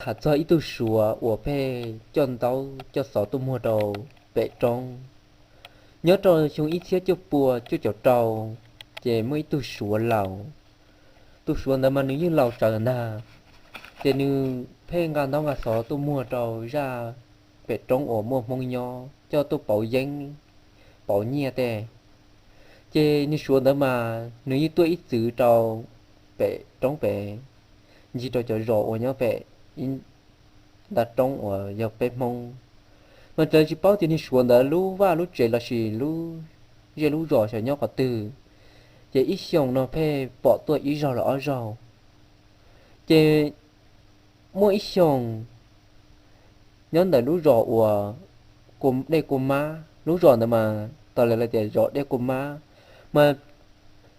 tham txog ib tug Suav uas pheej coj ntaub coj xov tuaj muag rau pem roob. Nyob rau xyoo ib txhiab cuaj pua cuaj caum rau, ces muaj ib tug Suav laus. Tus Suav ntawd mas nws yeej laus tsawv ntag, ces nws pheej nqa ntaub nqa xov tuaj muag rau zaj pem roob uas muaj Hmoob nyob, coj tuaj pauv yeeb pauv nyiaj tej. Ces niag Suav ntawd mas nws yeej tuaj ib txwm rau pem roob pem, ncig rau cov zos uas nyob pem ib nta roob uas yog peb Hmoob. Mas lawv tsis paub tias niag Suav ntawd lub vaj lub tsev lossis lub zej lub zos xyov nyob qhov twg, ces ib xyoos no pheej pom tuaj ib zaug los ob zaug. Ces muaj ib xyoos, nyob ntawm lub zos uas Dej Kua Mab, lub zos ntawd mas tas li lawv tias zos Dej Kua Mab, mas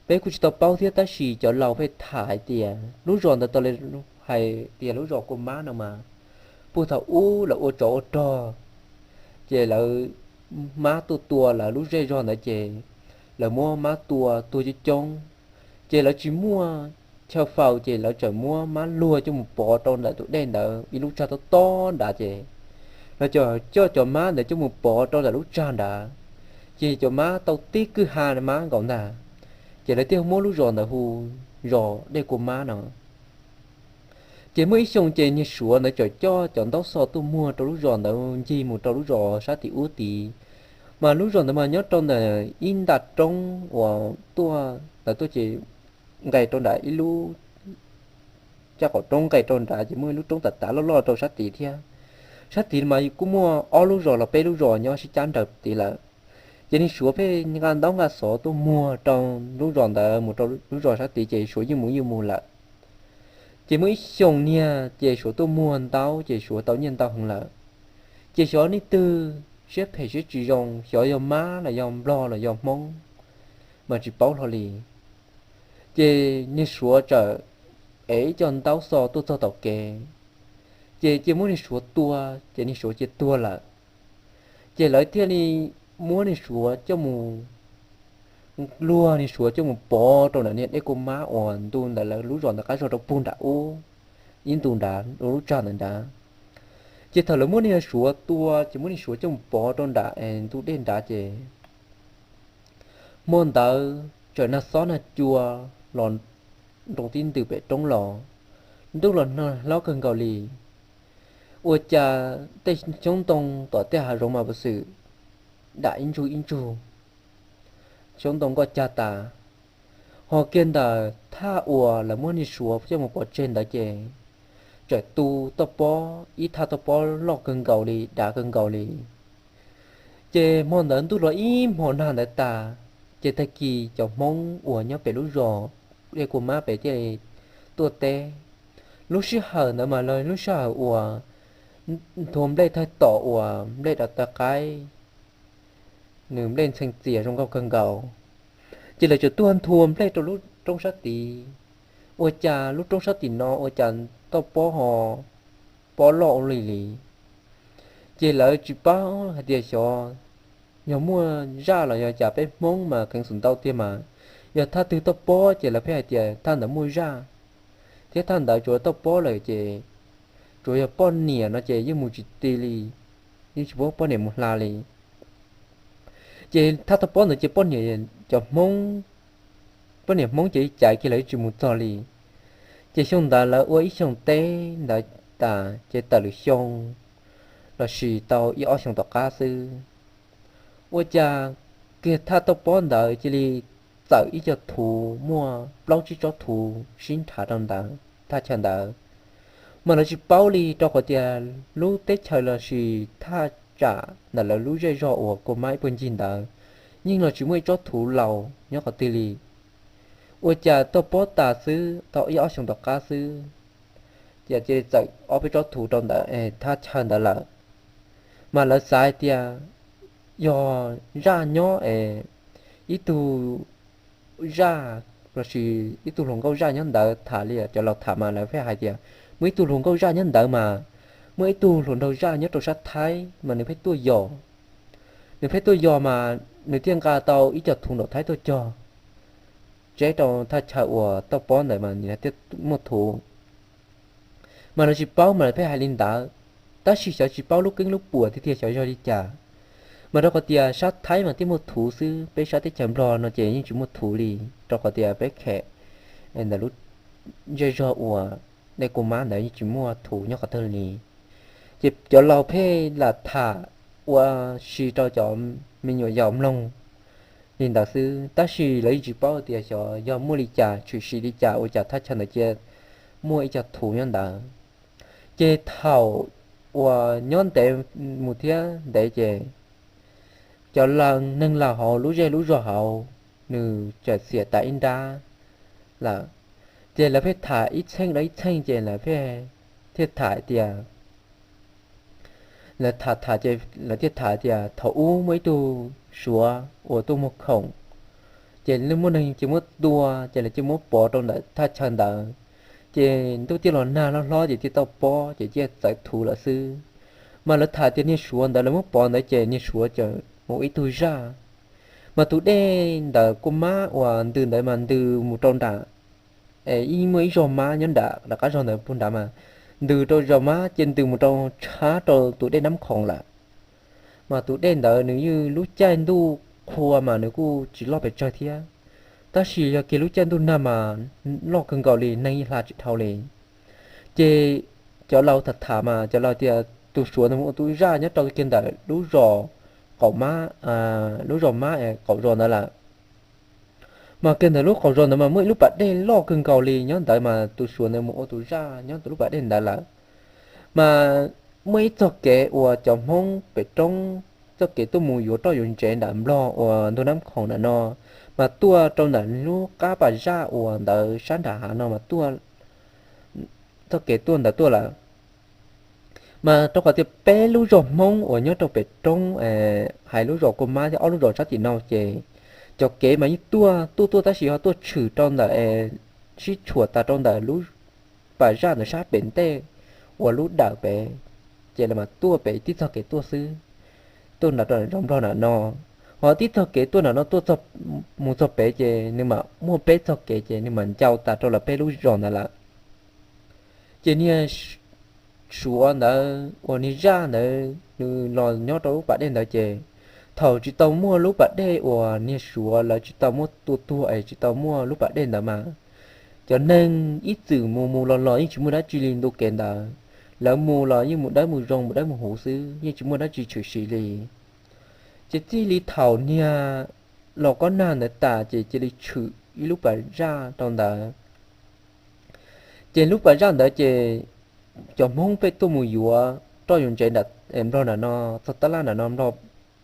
peb kuj tsis tau paub thiab, tab sis cov laus pheej tham hais tias lub zos ntawd tas li hais tias lub zos Kua Mab no mas puag thaum ub lawv ua tsov ua rog, ces lawv mab tuaj tua lawv lub zej zog ntawd ces lawv muab mab tua tuag coob coob, ces lawv tsis muaj chaw faus ces lawv txawm muab mab luag coj mus pov rau ntawm tus dej ntawd ib lub tsag tob tob nrad ces lawv coj cov mab ntawd coj mus pov rau ntawm lub tsag nrad, ces cov mab tau tib kwj ha mab nkaus ntag, ces lawv thiaj muab lub zos ntawd hu zos Dej Kua Mab no. Ces muaj ib xyoo ces niag Suav ntawd txawm coj cov ntaub xov tuaj muag rau lub zos ntawd ncig mus rau lub zos sab tim ub tid, mas lub zos ntawd mas nyob rau ntawm ib nta roob uas tuaj ntawd tuaj ces nqes rau nram ib lub caj qaum roob nqes rau nrad ces muaj ib lub roob tav tav loj loj rau sab tid thiab. Sab tid mas kuj muaj ob lub zos los peb lub zos nyob sib cab nraws tid lawm. Ces niag Suav pheej nqa ntaub nqa xov tuaj muag rau lub zos ntawd mus rau lub zos sab tid ces Suav yeej mus yeej mus lawm. Ces muaj ib xyoos niag ces Suav tuaj muag ntaub ces Suav tau nyiaj ntau heev lawm. Ces xyov leej twg siab phem siab tsis zoo, xyov yog mab los yog nplog los yog Hmoob, mas tsis paub hlo li. Ces niag Suav txawm ev ib co ntaub xov tuaj txog tom kev, ces cia muab niag Suav tua, ces niag Suav cia tuag lawm. Ces lawv thiaj li muab niag Suav coj mus, luag niag Suav coj mus pov rau ntawm niag Dej Kua Mab uas ntu ntawd lawv lub zos ntawd qab zog rau puag nram ub, ib ntu nrad lub tsag ntawd nrad. Ces thaum lawv muab niag Suav tua ces muab niag Suav coj mus pov rau nram ntu dej nrad ces hmo ntawd txawm nag xob nag cua los nroo tib ntws pem roob los, ntuj los nag hlob kawg nkaus li. Ua cas tej xyoob ntoo tom tej hav zoov mas puv xwm dam ib ntsug ib ntsug, xyoob ntoo nkoj cag tas. Ho kiag ntawm thaj uas lawv muab niag Suav coj mus pov tseg ntawd ces txawm tu toj pob, ib thaj toj pob loj kawg nkaus li, dav kawg nkaus li. Ces hmo ntawd ntuj los ib hmo nag ntawd tas, ces tag kis cov Hmoob uas nyob pem lub zos Dej Kua Mab pem thiaj li tuaj teb. Lub sij hawm ntawd mas yog lub sij hawm uas nthua nplej thawj tom uas nplej dav taw qaib, nws nplej ntxhee txias zoo nkauj kawg nkaus. Ces lawv txawm tuaj nthua nplej rau lub roob sab tid. Ua cas lub roob sab tim no ua cas toj pob ho pob loj ua luaj li. Ces lawv tsis paub hais tias xyov yog muaj zaj los yog cas, peb Hmoob mas kheev xus ntau tiag mas, yog thaj twg toj pob ces lawv pheej hais tias thaj ntawd muaj zaj, thiab thaj ntawd tsuas toj pob lawm ces tsuas yog poj niam no ces yeej mus tsis ti li, yeej tsis pub poj niam mus hla li. Ces thaj toj pob ntawd ces poj niam, cov Hmoob, poj niam Hmoob ces ib caiv kiag lawv tsis mus txog li. Ces xyoo ntawd lawv ua ib xyoo teb ntawd tas ces tawm lwm xyoo lossis tau ib ob xyoo tom qab xwb, ua cas kiag thaj toj pob ntawd cia li txawm ib co thuv muaj plaub tsib tsob thuv sib nrhav rau ntawd thaj chaw ntawd. Mas lawv tsis paub li rau qhov tias lub teb chaws lossis thaj tsam ntawm lawv lub zej zog uas Kua Mab ib puag ncig ntawd yeej los tsis muaj ib tsob thuv laus nyob qhov twg li. Ua cas toj pob tas xwb tau ib ob xyoo tom qab xwb, ces cia li txawm ob peb tsob thuv rau ntawd es thaj chaw ntawd lawm. Mas lawv xav hais tias yog zaj nyob es ib tug zaj lossis ib tug hluas nkauj zaj nyob ntawd tham li cov laus tham mas lawv pheej hais tias muaj ib tug hluas nkauj zaj nyob ntawd mas muaj ib tug hluas nraug zaj nyob rau sab Thaib mas nws pheej tuaj yos, nws pheej tuaj yos mas nws thiaj nqa tau ib co thuv nram Thaib tuaj cog tseb rau thaj chaw uas toj pob ntawd mas nws thiaj muaj thuv. Mas lawv tsis paub mas lawv pheej hais li ntawd, tab sis xyov tsis paub lub keeb lub puas tiag tiag xyov yog li cas. Mas rau qhov tias sab Thaib mas thiaj muaj thuv xwb, peb sab teb chaws Nplog no ces yeej tsis muaj thuv li, rau qhov tias peb khem ntawm lub zej zog uas dej kua mab ntawd yeej tsis muaj thuv nyob qhov twg li. Ces cov laus pheej lam tham ua si rau cov me nyuam yaus mloog li ntawd xwb, tab sis lawv yeej tsis paub tias xyov yog muaj li cas tshwm sim li cas ua cas thaj chaw ntawd cia muaj ib co thuv nyob ntawd. Ces thaum uas nyob ntev mus thiab ntev ces cov neeg laus hauv lub zej lub zog hauv nws txawm xiam tas ib nrab lawm. Ces lawv pheej tham ib txheej rau ib txheej ces lawv pheej thiaj tham tias, lawv tham tham ces lawv thiaj tham tias thaum ub muaj ib tug Suav uas tuaj muag khoom, ces muaj neeg cia muab tua ces lawv cia muab pov rau ntawm thaj chaw ntawd. Ces ntuj thiaj los nag hlob hlob ces thiaj tau pob ces thiaj txawv thuv lawm xwb. Mas lawv tham tias niag Suav ntawd lawv muab pov ntawd ces niag Suav ces mus ib tug zaj, mas tus dej ntawm kua mab uas ntws ntawd mas ntws mus rau nram, es muaj ib zos mab nyob nram qab zog ntawd puag nrad mas ntws rau zos mab ces ntws mus rau tshab rau tus dej Nab Khoom lawm. Mas tus dej ntawd nws yeej lub caij ntuj qhua mas nws kuj tsis loj pes tsawg thiab, tab sis yog kiag lub caij ntuj nag mas loj kawg nkaus li, neeg yeej hla tsis dhau li. Ces cov laus tham tham mas cov laus tias tus Suav ntawd mus ua tus zaj nyob rau kiag ntawm lub zos qaum mab, lub zos mab es qaum zos ntawd lawm. Mas kiag ntawm lub qaum zos ntawd mas muaj ib lub pas dej loj kawg nkaus li nyob ntawd mas tus Suav ntawd mus ua tus zaj nyob ntawm lub pas dej ntawd lawm. Mas muaj ib txoj kev uas cov Hmoob pem roob, txoj kev tuaj mus yuav roj yuav ntsev nram Nplog uas ntug Nab Khoom ntawm no, mas tuaj rau ntawm lub qab pas zaj uas ntawd sab nram hav no mas tuaj, txoj kev tuaj ntawd tuaj lawm. Mas rau qhov tias peb lub zos Hmoob uas nyob rau pem roob, hais lub zos Kua Mab thiab ob lub zos sab tim no ces cov kev mas yeej tuaj tuaj tuaj tab sis ho tuaj tshwm rau ntawm, sib tshuam tas rau ntawm lub pas zaj ntawd sab pem ntej uas lub dawm pem, ces lawv mas tuaj pem tib txoj kev tuaj xwb, tuaj nram rau Nplog nram no. Ho tib txoj kev tuaj nram no tuaj mus txog pem ces nws mas muaj peb txoj kev ces nws mas ncau tas rau lawv peb lub zos ntawd lawm. Ces niag Suav ntawd uas niag zaj ntawd nws los nyob rau lub pas dej ntawd ces thaum tsis tau muaj lub pas dej uas niag Suav lawv tsis tau muab tua tuag es tsis tau muaj lub pas dej ntawd mas cov neeg ib txwm mus mus los los yeej tsis muaj dab tsi li ntu kev ntawd. Lawv mus los yeej mus dawb mus zoo mus dawb mus huv xwb, yeej tsis muaj dab tsi tshwm sim li. Ces txij li thaum niag los kob nag ntawd tas ces cia li tshwm ib lub pas zaj rau ntawd. Ces lub pas zaj ntawd ces cov Hmoob pheej tuaj mus yuav roj yuav ntsev nram Nplog nram no, txog tab laj nram no,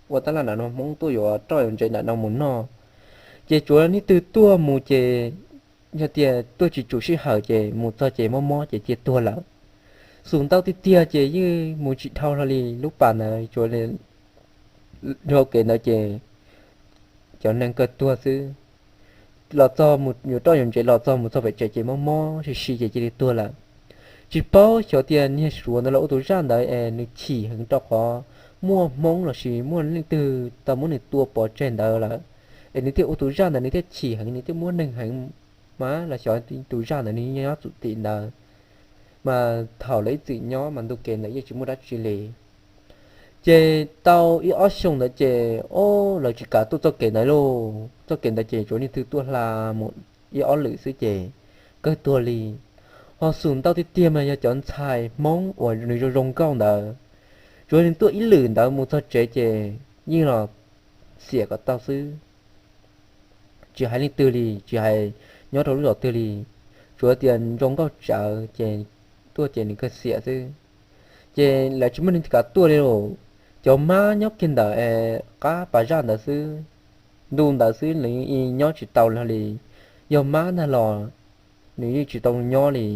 ua tab laj nram no Hmoob tuaj yuav roj yuav ntsev nram no mus noj. Ces tsuav leej twg tuaj mus ces yog tias tuaj tsis tsum sij hawm ces mus txog ces mob mob ces cia tuag lawm. Xus ntau tiag tiag ces yeej mus tsis dhau hlo li lub pas ntawd, tsuav dhau kev ntawd ces cov neeg kawg tuag xwb. Los txog mus yuav roj yuav ntsev los txog mus txog pem tsev ces mob mob si si ces cia li tuag lawm. Tsis paub xyov tias niag Suav ntawd los ua tus zaj ntawd es nws chim heev rau qhov muaj Hmoob lossis muaj leej twg tau muab nws tua pov tseg ntawd lawm, es nws thiaj ua tus zaj ntawd nws thiaj chim heev nws thiaj muab neeg heev mas los xyov tus zaj ntawd nws nyob txum tim ntawd. Mas thaum lawv ib txwm nyob mas ntu kev ntawd yeej tsis muaj dab tsi li. Ces tau ib ob xyoos ntawd ces o, lawv tsis kam tuaj txoj kev ntawd lauj, txoj kev ntawd ces tsuav leej twg tuaj hla mus ib ob lwm xwb ces kawg tuag li. Ho xus ntau tiag tiag mas yog cov ntxhais Hmoob uas nws zoo zoo nkauj ntawd, tsuav nws tuaj ib lwm ntawd mus txog tsev ces yeej los xiam kom tau xwb. Tsis hais leej twg li, tsis hais nyob rau lub zos twg li, tsuav tias zoo nkauj tsawv ces tuaj ces nws kawg xiam xwb. Ces lawv tsis muaj neeg kam tuaj li lauj. Cov mab nyob kiag ntawm qab pas zaj ntawd xwb, ntu ntawd xwb nws nyob tsis tau li. Yog mab ntag los nws yeej tsis tau nyob li.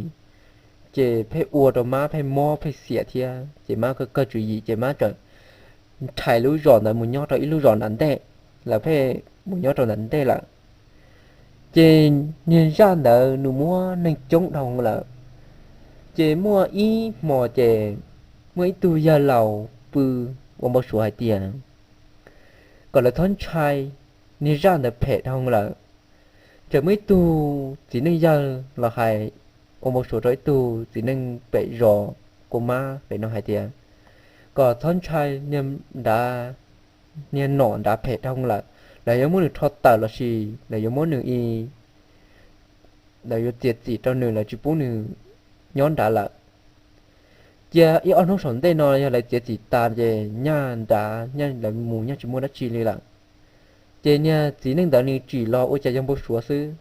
Ces pheej ua rau mab pheej mob pheej xiam thiab ces mab kawg tswv yim ces mab txawm nrhais lub zos ntawd mus nyob rau ib lub zos nram ntej, lawv pheej mus nyob rau nram ntej lawm. Ces niag zaj ntawd nws muab neeg coob dhau lawm. Ces muaj ib hmo ces muaj ib tug yawg laus pw ua npau suav hais tias kom lawv txhob ntshai, niag zaj ntawd phem dhau lawm. Ces muaj ib tug txiv neej yawg los hais ua npau suav rau ib tug txiv neej pem zos Kua Mab pem no hais tias kom txhob ntshai, niag nrad, niag nom nrad phem dhau lawm, lawv yuav muab nws rho tawm los sis lawv yuav muab nws i lawv yuav txiav txim rau nws, lawv tsis pub nws nyob nrad lawm. Cia ib ob hnub saum ntej no yog lawv txiav txim tas ces nyaj nrad, nyaj lawv mus nyaj tsis muaj dab tsi li lawm. Ces niag txiv neej ntawd nws tsim los ua cas yog npau suav xwb.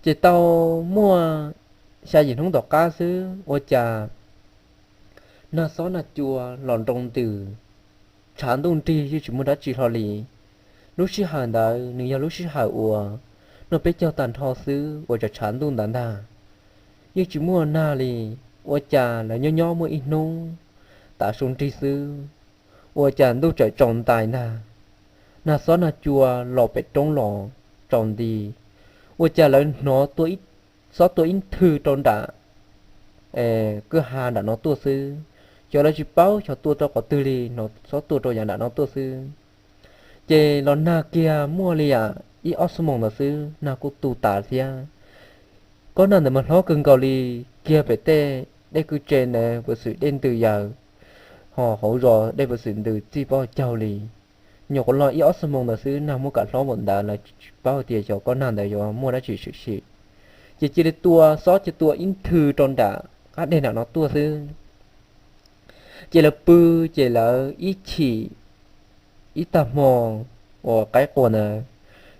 Ces tau muaj xya yim hnub tom qab xwb ua cas nag xob nag cua los nroo ntws, tshav ntuj nrig yeej tsis muaj dab tsi hlo li. Lub sij hawm ntawd nws yog lub sij hawm uas noj peb caug tag nrho xwb uas tshav ntuj ntawd ntag, yeej tsis muaj nag li. Ua cas lawv nyob nyob muaj ib hnub tav su nrig xwb, ua cas ntuj txawm tsaus ntais ntag, nag xob nag cua los pem roob los tsaus nti. Ua cas lawv hnov xob tua ib nthwv rau nram kwj ha nram no tuaj xwb. Xyov lawv tsis paub xyov tua rau qhov twg li, hnov xob tua rau yav nram no tuaj xwb. Ces los nag kiag muaj li ib ob xuab moos ntawd xwb nag kuj tu tas thiab. Kob nag ntawd mas hlob kawg nkaus li, kiag pem tej dej kwj tse ntawd puas xwm dej ntws yaws, ho hauv zos dej puas xwm ntws txij pob caug li. Nyuam qhuav los ib ob xuab moos ntawd xwb nag muaj kam hlob npaum ntawd, lawv tsis paub tias xyov kob nag ntawd yuav muaj dab tsi tshwm sim. Ces cia li tua xob cia tua ib nthwv rau nram qab deg nram no tuaj xwb. Ces lawv pw, ces lawv ib chim ib tag hmo uas qaib qua ntawd,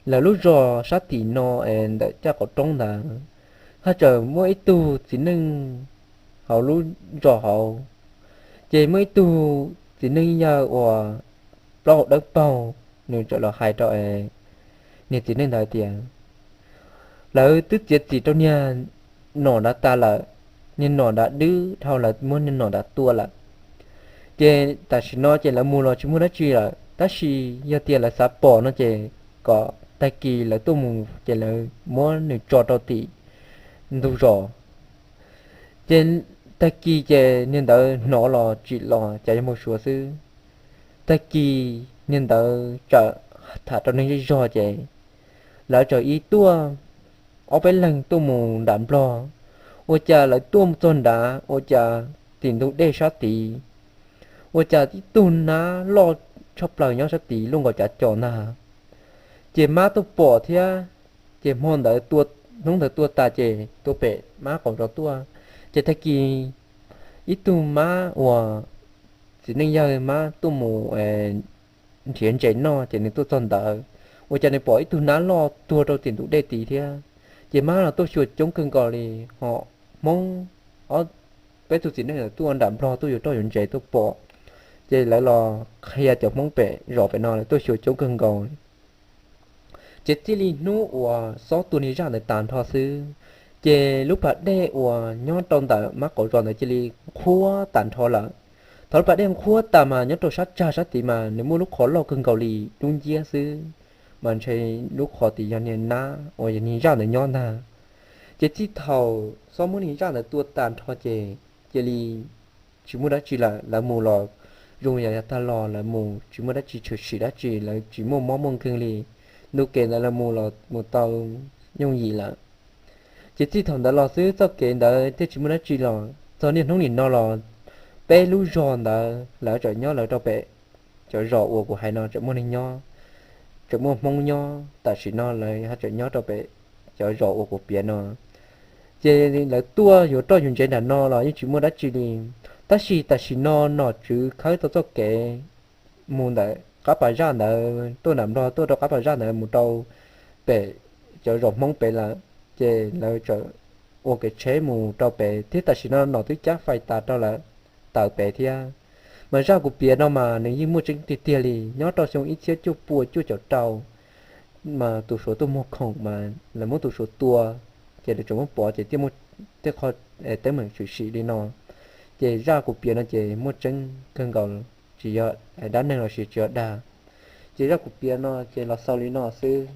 lawv lub zos sab tim no es ntawm caj qaum roob ntawd, haj tseem muaj ib tug txiv neej hauv lub zos hauv. Ces muaj ib tug txiv neej yawg uas plaub hau dawb paug, nws txawm los hais rau niag txiv neej ntawd tias lawv twb txiav txim rau niag nom nrad tas lawm, niag nom nrad dwb dhau lawv muab niag nom nrad tua lawm. Ces tam sim no ces lawv mus los tsis muaj dab tsi lawm, tab sis yog tias lawv xav pom no ces kom tag kis lawv tuaj mus ces lawv muab nws tso rau tim ntug zos. Ces tag kis ces niag ntawd hnov los tsim los cas yog npau suav xwb. Tag kis niag ntawd txawm tham rau neeg zej zog ces lawv txawm ib tuaj ob peb leeg tuaj mus nram nplog. Ua cas lawv tuaj txog nrad ua cas tim ntug dej sab tid ua cas ib tug nab loj tshaj plaws nyob sab tid luaj nkaus cav co ntag. Ces mab tuaj pom thiab, ces hmo ntawd, hnub ntawd tua tas ces tua pem mab qaum zos tuaj. Ces tag kis ib tug mab uas txiv neej yawg mab tuaj mus nrhiav ntses noj ces nws tuaj txog ntawd, ua cas nws pom ib tug nab loj tuag rau tim ntug dej tid thiab. Ces mab los tuaj xyuas coob kawg nkaus li, ho Hmoob, ob peb tug txiv neej tuaj nram nplog tuaj yuav roj yuav ntses tuaj pom, ces lawv los qhia cov Hmoob pem zos pem no lawv tuaj xyuas coob kawg nkaus. Ces txij li hnub uas xob tua niag zaj ntawd tas nrho xwb, ces lub pas dej uas nyob rau ntawm mab qaum zos ntawd cia li nqhuab tas nrho lawm. Thaum lub pas dej nqhuab tas mas nyob rau sab tsag sab tid mas nws muaj lub qhov loj kawg nkaus li dub nciab xwb, mas ntshe lub qhov tid yog niag nab uas yog niag zaj ntawd nyob ntag. Ces txij thaum xob muab niag zaj ntawd tua tas nrho ces cia li tsis muaj dab tsi lawm, lawv mus los zoo yam yav tag los lawv mus tsis muaj dab tsi tshwm sim dab tsi, lawv tsis muaj mob muaj nkeeg li, ntu kev ntawd lawv mus los mus tau yooj yim lawm. Ces txij thaum ntawd los xwb txoj kev ntawd thiaj tsis muaj dab tsi los txog niaj hnub nim no los peb lub zos ntawd lawv tseem nyob lawv rau pem cov zos uas kuv hais no tseem muaj neeg nyob, tseem muaj Hmoob nyob tam sim no lawv ho tseem nyob rau pem cov zos uas kuv piav no. Ces lawv tuaj yuav roj yuav ntsev nram no los yeej tsis muaj dab tsi li. Tab sis tam sim no nom tswv khawb tau txoj kev mus ntawm qab pas zaj ntawd tuaj nram nplog tuaj rau qab pas zaj ntawd mus rau pem cov zos Hmoob pem lawm, ces lawv txawm ua kev tsheb mus rau pem thiab tam sim no nom twb cab fais tas rau lawv tawm pem thiab. Mas zaj kuv piav no mas nws yeej muaj tseeb tiag tiag li, nyob rau xyoo ib txhiab cuaj pua cuaj caum rau mas tus Suav tuaj muag khoom mas lawv muab tus Suav tua, ces lawv tseem muab pov ces thiaj muaj tej qho teeb meem tshwm sim li no. Ces zaj kuv piav no ces muaj tseeb kawg nkaus, tsis yog dab neeg los sis tsis yog dag. Ces zaj kuv piav no ces los xaus li no xwb.